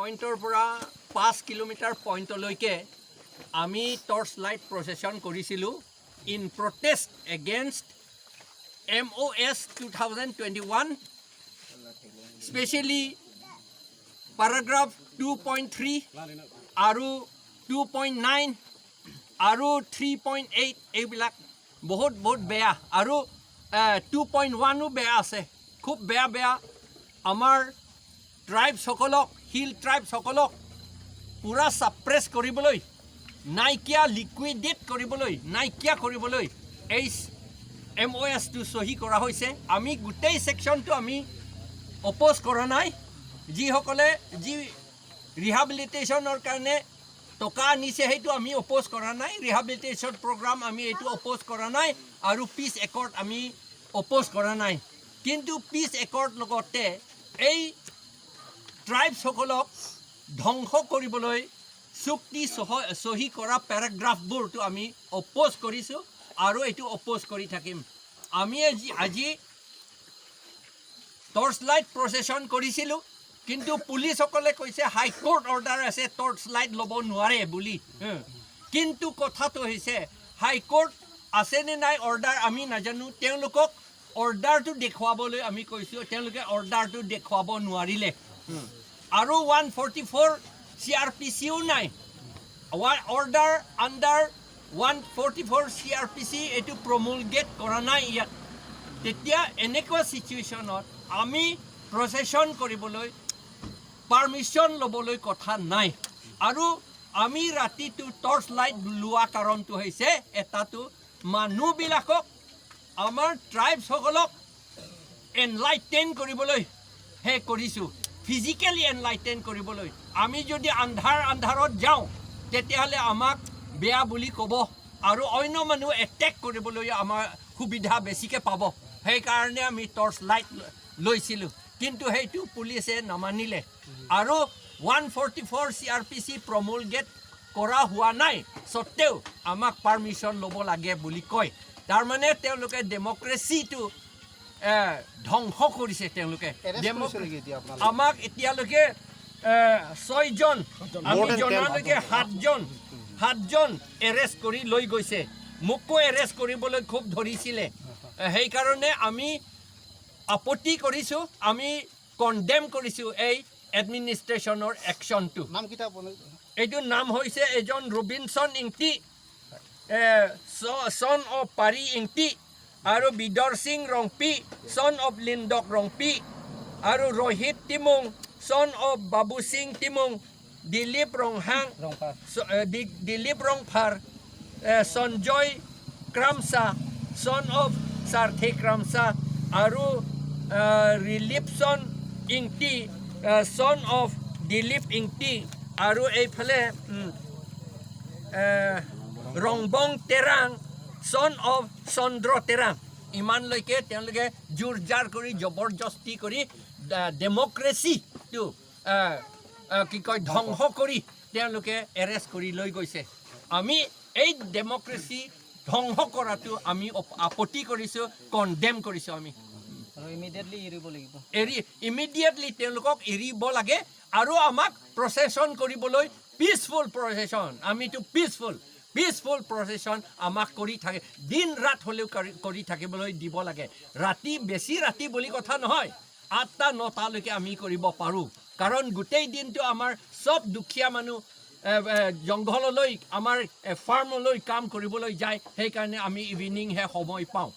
পইণ্টৰ পৰা 5 কিলোমিটাৰ পইণ্টলৈকে আমি টৰ্চ লাইট প্ৰচেছন কৰিছিলোঁ in protest against MOS 2021, specially paragraph 2.3 আৰু 2.9 আৰু 3.8। এইবিলাক বহুত বহুত বেয়া আৰু 2.1ো বেয়া আছে। খুব বেয়া বেয়া। আমাৰ ট্ৰাইবছসকলক, হিল ট্ৰাইবছসকলক পূৰা ছাপ্ৰেছ কৰিবলৈ, নাইকিয়া, লিকুইডেট কৰিবলৈ, নাইকিয়া কৰিবলৈ এই এম অ' এছটো চহী কৰা হৈছে। আমি গোটেই ছেকশ্যনটো আমি অপ'জ কৰা নাই। যিসকলে যি ৰিহাবিলিটেশ্যনৰ কাৰণে টকা আনিছে, সেইটো আমি অপ'জ কৰা নাই। ৰিহাবিলিটেশ্যন প্ৰগ্ৰাম আমি এইটো অপ'জ কৰা নাই আৰু পিচ একৰ্ড আমি অপ'জ কৰা নাই। কিন্তু পিচ একৰ্ড লগতে এই ট্ৰাইবছসকলক ধ্বংস কৰিবলৈ চুক্তি চহী কৰা পেৰাগ্ৰাফবোৰটো আমি অপ'জ কৰিছোঁ আৰু এইটো অপ'জ কৰি থাকিম। আমি আজি টৰ্চ লাইট প্ৰচেছন কৰিছিলোঁ, কিন্তু পুলিচসকলে কৈছে হাইকোৰ্ট অৰ্ডাৰ আছে, টৰ্চ লাইট ল'ব নোৱাৰে বুলি। কিন্তু কথাটো হৈছে, হাইকোৰ্ট আছেনে নাই অৰ্ডাৰ আমি নাজানো। তেওঁলোকক অৰ্ডাৰটো দেখুৱাবলৈ আমি কৈছোঁ, তেওঁলোকে অৰ্ডাৰটো দেখুৱাব নোৱাৰিলে। আৰু 144 CrPCও নাই। Order under 144 CrPC এইটো প্ৰমুলগেট কৰা নাই ইয়াত। তেতিয়া এনেকুৱা চিটুৱেশ্যনত আমি প্ৰচেছন কৰিবলৈ পাৰ্মিশ্যন ল'বলৈ কথা নাই। আৰু আমি ৰাতিটো টৰ্চ লাইট লোৱা কাৰণটো হৈছে এটাটো মানুহবিলাকক, আমাৰ ট্ৰাইবছসকলক এনলাইটেন কৰিবলৈ হে কৰিছোঁ, ফিজিকেলি এনলাইটেন কৰিবলৈ। আমি যদি আন্ধাৰত যাওঁ, তেতিয়াহ'লে আমাক বেয়া বুলি ক'ব আৰু অন্য মানুহ এটেক কৰিবলৈ আমাৰ সুবিধা বেছিকৈ পাব। সেইকাৰণে আমি টৰ্চ লাইট লৈছিলোঁ, কিন্তু সেইটো পুলিচে নামানিলে আৰু 144 CrPC প্ৰমুলগেট কৰা হোৱা নাই স্বত্তেও আমাক পাৰ্মিশ্যন ল'ব লাগে বুলি কয়। তাৰমানে তেওঁলোকে ডেম'ক্ৰেচিটো ধ্বংস কৰিছে তেওঁলোকে। এৰেষ্ট কৰিছে নেকি এতিয়া আপোনালোকে? আমাক এতিয়ালৈকে ছয়জন, আমি জনালৈকে সাতজন এৰেষ্ট কৰি লৈ গৈছে। মোকো এৰেষ্ট কৰিবলৈ খুব ধৰিছিলে। সেইকাৰণে আমি আপত্তি কৰিছোঁ, আমি কণ্ডেম কৰিছোঁ এই এডমিনিষ্ট্ৰেশ্যনৰ একশ্যনটো। নামকেইটা আপুনি এইটো নাম হৈছে এজন ৰবিনছন ইংটি, ছন অফ পাৰি ইংটি, আৰু বিদৰ সিং ৰংপি, ছন অফ লিণ্ডক ৰংপি, আৰু ৰোহিত টিমুং, ছন of Babu Singh Timung, Dilip Ronghang, Dilip Rongphar, Sanjay ক্ৰামচা, son of Sarthe ক্ৰামচা, আৰু ৰিলিপছন ইংটি, ছন অফ দিলীপ ইংটি, আৰু এইফালে ৰংবং তেৰাং, ছন অফ চন্দ্ৰ তেৰাং। ইমানলৈকে তেওঁলোকে জোৰ জাৰ কৰি, জবৰদস্তি কৰি ডেম'ক্ৰেচিটো কি কয়, ধ্বংস কৰি তেওঁলোকে এৰেষ্ট কৰি লৈ গৈছে। আমি এই ডেম'ক্ৰেচি ধ্বংস কৰাটো আমি আপত্তি কৰিছোঁ, কণ্ডেম কৰিছোঁ আমি। আৰু ইমিডিয়েটলি এৰিব লাগিব। এৰি, ইমিডিয়েটলি তেওঁলোকক এৰিব লাগে আৰু আমাক প্ৰচেছন কৰিবলৈ, পিচফুল প্ৰচেছন, আমিতো পিচফুল প্ৰচেছন আমাক কৰি থাকে, দিন ৰাত হ'লেও কৰি থাকিবলৈ দিব লাগে। ৰাতি, বেছি ৰাতি বুলি কথা নহয়, 8টা 9টালৈকে আমি কৰিব পাৰোঁ। কাৰণ গোটেই দিনটো আমাৰ চব দুখীয়া মানুহ এ, এ, জংঘললৈ, আমাৰ ফাৰ্মলৈ কাম কৰিবলৈ যায়। সেইকাৰণে আমি ইভিনিংহে সময় পাওঁ।